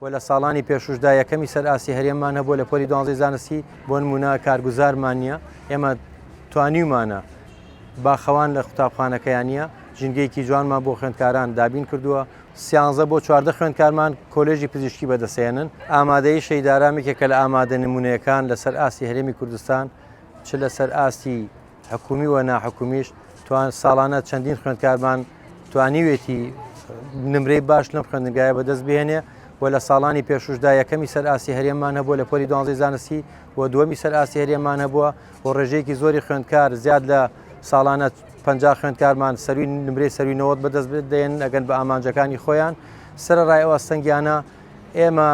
و لە ساڵانی پێشوشدا یەکەمی سەر ئاستی هەرێممان هەبووە لە پۆلی دوانزەی زانستی، بۆ نموونە کارگوزارمان نییە، ئێمە توانیومانە باخەوان لە قوتابخانەکەیان نییە، ژینگەیەکی جوانمان بۆ خوێندکاران دابین کردووە، سیانزە بۆ 14 خوێندکارمان کۆلێژی پزیشکی بەدەستهێنن. ئامادەیی شەهیدارام یەکێکە لە ئامادە نموونەیەکان لەسەر ئاستی هەرێمی کوردستان، چ لەسەر ئاستی حکومی و ناحکومیش توان ساڵانە چەندین خوێندکارمان توانیوێتی نمرەی باش لەم خوێندنگایە بەدەست بهێنێ و لە ساڵانی پێشوشدا یەکەمی سەر ئاستی هەرێممان هەبووە لە پۆلی دوانزەی زانستی و دووەمی سەر ئاستی هەرێممان هەبووە و ڕێژەیەکی زۆری خوێندکار زیاد لە ساڵانە 50 خوێندکارمان سەروی نمرەی سەروی 90 بەدەست دێن ئەگەن بە ئامانجەکانی خۆیان سەرەڕای ئەو ئاستەنگیانە ئێمە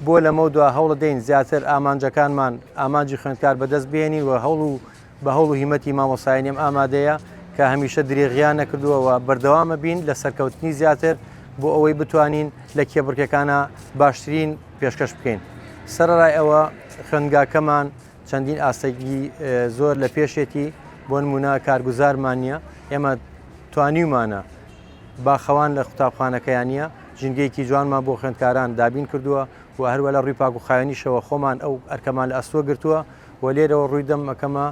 بۆ لەمەودوا هەوڵدەین زیاتر ئامانجەکانمان ئامانجی خوێندکار بەدەست بهێنین و هەوڵ و بە هەوڵ و هیمەتی مامۆستایانی ئەم ئامادەیە کە هەمیشە درێغیان نەکردووە و بەردەوامە بین لە سەرکەوتنی زیاتر بۆ ئەوەی بتوانین لە کێبڕکێکانە باشترین پێشکەش بکەین. سەرەڕای ئەوە خوێندگاکەمان چەندین ئاستەنگی زۆر لە پێشێتی بۆ نمونە کارگوزارمان نییە ئێمە توانیومانە باخەوان لە قوتابخانەکەیان نییە ژینگەیەکی جوانمان بۆ خوێندکاران دابین کردووە و هەروە لە ڕووی پاک و خاوێنیشەوە خۆمان ئەو ئەرکەمان لە ئەستۆ گرتووە و لێرەوە ڕووی دەم ئەکەمە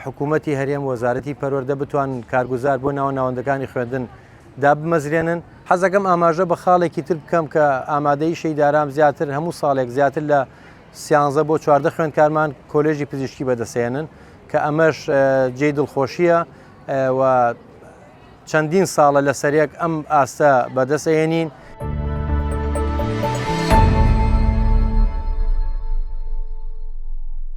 حکوومەتی هەرێم وەزارەتی پەروەردە بتوانن کارگوزار بۆ ناوە ناوەندەکانی خوێندن دابمەزرێنن. حەزەکەم ئاماژە بە خاڵێکی تر بکەم کە ئامادەیی شەیدارام زیاتر هەموو ساڵێک زیاتر لە سیانزە بۆ 14 خوێندکارمان کۆلێژی پزیشکی بەدەستهێنن کە ئەمەش جێی دڵخۆشیە و چەندین ساڵە لەسەرێک ئەم ئاستە بەدەستهێنین.